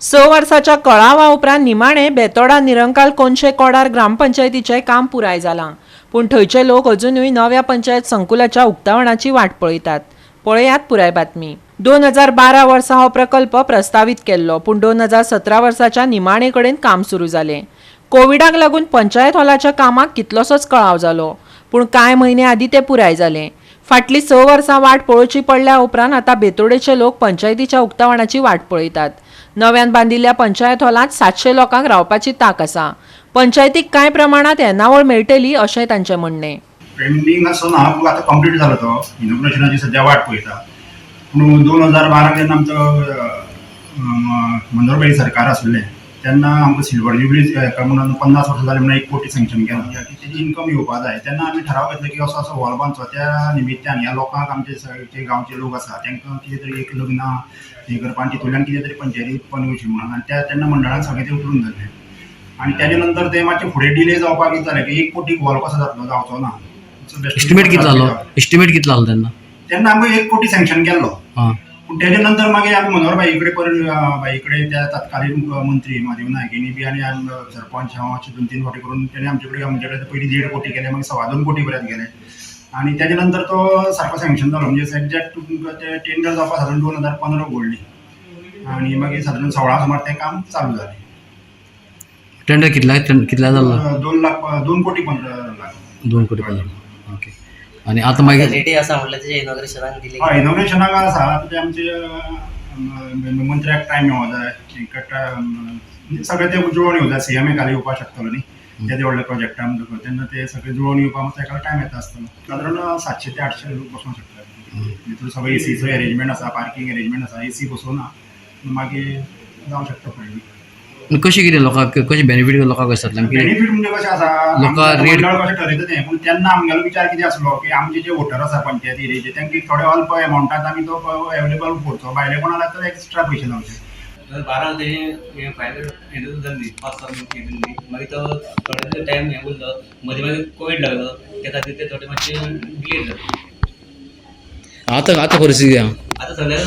6 वर्साच्या कळावा उपरांत निमाणे बेतोडा निरंकाल कोनशे कोडार ग्रामपंचायतीचें काम पुराय जालां. पूण थंयचे लोक अजुनूय नव्या पंचायत संकुलाच्या उक्तावणाची वाट पळयतात. पळयात पुराय बातमी. 2012 वर्सा हो प्रकल्प प्रस्तावीत केल्लो, पूण 2017 वर्साच्या निमाणे कडेन काम सुरू जालें. कोविडाक लागून पंचायत हॉलाच्या कामाक कितलोसोच कळाव जालो, पूण कांय म्हयने आदीं तें पुराय जालें. फाटलीं 6 वर्सां वाट पळोवची पडल्या उपरांत आतां बेतोडेचे लोक पंचायतीच्या उक्तावणाची वाट पळयतात. नव्यान बांदिल्ल्या पंचायत हॉलांत 700 लोकांक रावपाची तांक आसा. पंचायतीक कांय प्रमाणांत येणावळ मेळटली अशें तांचें म्हणणें. पेंडींग आसो ना, पूण आतां कंप्लीट जालो तो. इनॉग्रेशनाची सद्या वाट पळयता. पूण 2012 जेन्ना आमचो मनोहर सरकार आसलें तेन्ना आमकां सिल्वर जुबली हेका म्हणून 50 वर्सां जालीं म्हणून 1 कोटी सँक्शन केला की तेजी इन्कम येवपा जाय. तेन्ना आमी ठराव घेतलो की असो असो हॉल बांदचो. त्या निमित्तान ह्या लोकांक, आमचे जे गांवचे लोक आसा तांकां कितें तरी एक लग्नां हें करपा आनी तितूंतल्यान कितें तरी पंचायती उत्पन्न येवची म्हणून. आनी त्या तेन्ना मंडळान सगळें तें उखलून धरलें आनी तेजे नंतर तें मातशें फुडें डिले जावपाक कितें जालें की 1 कोटी हॉल कसो जातलो, जावचो ना. एस्टिमेट कितलो जालो? एस्टिमेट कितलो जालो तेन्ना? तेन्ना आमकां 1 कोटी सँक्शन केल्लो. पूण तेजे नंतर मागीर आमी मनोहर भाई कडेन परत भाई कडेन, त्या तत्कालीन मंत्री महादेव नायक बी आनी सरपंच हांव अशें 2-3 फावटी करून तेणे आमचे कडेन पयलीं 1.5 कोटी केले, मागीर 2.25 कोटी पर्यंत गेले आनी तेजे नंतर तो सारको सँक्शन जालो. म्हणजे एग्जॅक्ट तुमकां ते टेंडर जावपा सादारण 2015 उगडली आनी मागीर सादारण 16 सुमार तें काम चालू जालें. टेंडर कितल्या कितल्या जाल्लो? 2 लाख, 2 कोटी 15 लाख. 2 कोटी 15, ओके. आनी आतां मागीर रेडी आसा म्हटल्यार तेजें इनॉग्रेशनाक दिली. हय, इनॉग्रेशनाक आसा. आतां ते आमचे मंत्र्याक टायम मेळो जाय, तांकां सगळें ते जुळोवन येवं जाय. सीएम एकाले येवपाक शकतलो न्ही तेदे व्हडल्या प्रोजेक्टा म्हणटकच. तेन्ना ते सगळें जुळोवन येवपाक मातसो तेका टायम येता आसतलो. सादारण 700 ते 800 लोक बसोंक शकता. भितर सगळें एसीचो एरेंजमेंट आसा, पार्कींग एरेंजमेंट आसा. एसी बसोवना, मागीर जावंक शकता फुडलें. कशें कितें लोकांक कशें बेनिफीट लोकांक कशें जातलें कितें? बेनिफीट म्हणजे कशें आसा, लोकां आमचें मंडळ कशें ठरयता तें. पूण तेन्ना आमगेलो विचार कितें आसलो की आमचे जे वोटर आसा पंचायती एरियेचे तांकां थोडे अल्प एमावंटात आमी तो अवेलेबल करचो. भायले कोणाक तर एक्स्ट्रा पयशे लावचे. 12 तेजें हें फायल हें जाल्ली, पास जावन हें जाल्ली. मागीर तो थोडो टायम हें उरलो मदीं. मागीर कोवीड लागलो, त्या खातीर ते थोडे मातशे डिले जाले. आतां आतां परिस्थिती आहा? आतां सगळ्या हें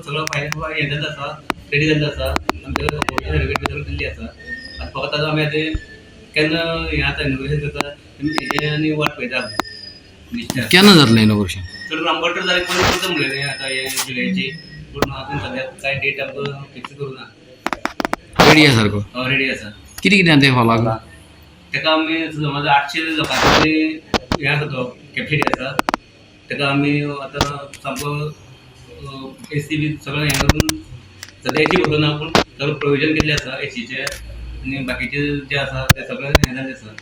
सगळो फायल हें जाल्लो आसा, रेडी जाल्लो आसा. आमचे सर्टिफिकेट बी सगळें दिल्ली आसा. आतां फकत आतां आमी आतां केन्ना हें आतां इनॉग्रेशन करता हेजें आनी वाट पळयता आमी. केन्ना जातलें इनॉग्रेशन? चड आमकां जाल्यार पयलीं करता म्हणलें आतां हें जुलयाची, पूण आजून सद्याक कांय डेट आमकां फिक्स करूं ना. रेडी आसा सारको? हय, रेडी आसा. कितें कितें आहा तें हॉलाक? ताका आमी समज 800 लोकांचे हें आसा, तो कॅपेसिटी आसा. ताका आमी आतां सामको एसी बी सगळें हें करून, सद्या एसी बसोवना पूण सगळें प्रोविजन केल्लें आसा एसीचें आनी बाकीचे जे आसा ते सगळें हें जाल्लें आसा.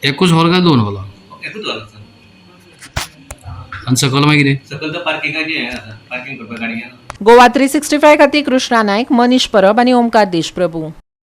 एकूच हॉल काय दोन हॉलां? एकूच हॉल आसा. आनी सकयल मागीर कितें? सकयल तो पार्किंगाचें हें आसा, पार्किंग करपाक गाडयांक. गोवा 365 खातीर कृष्णा नायक, मनीष परब आनी ओमकार देशप्रभू.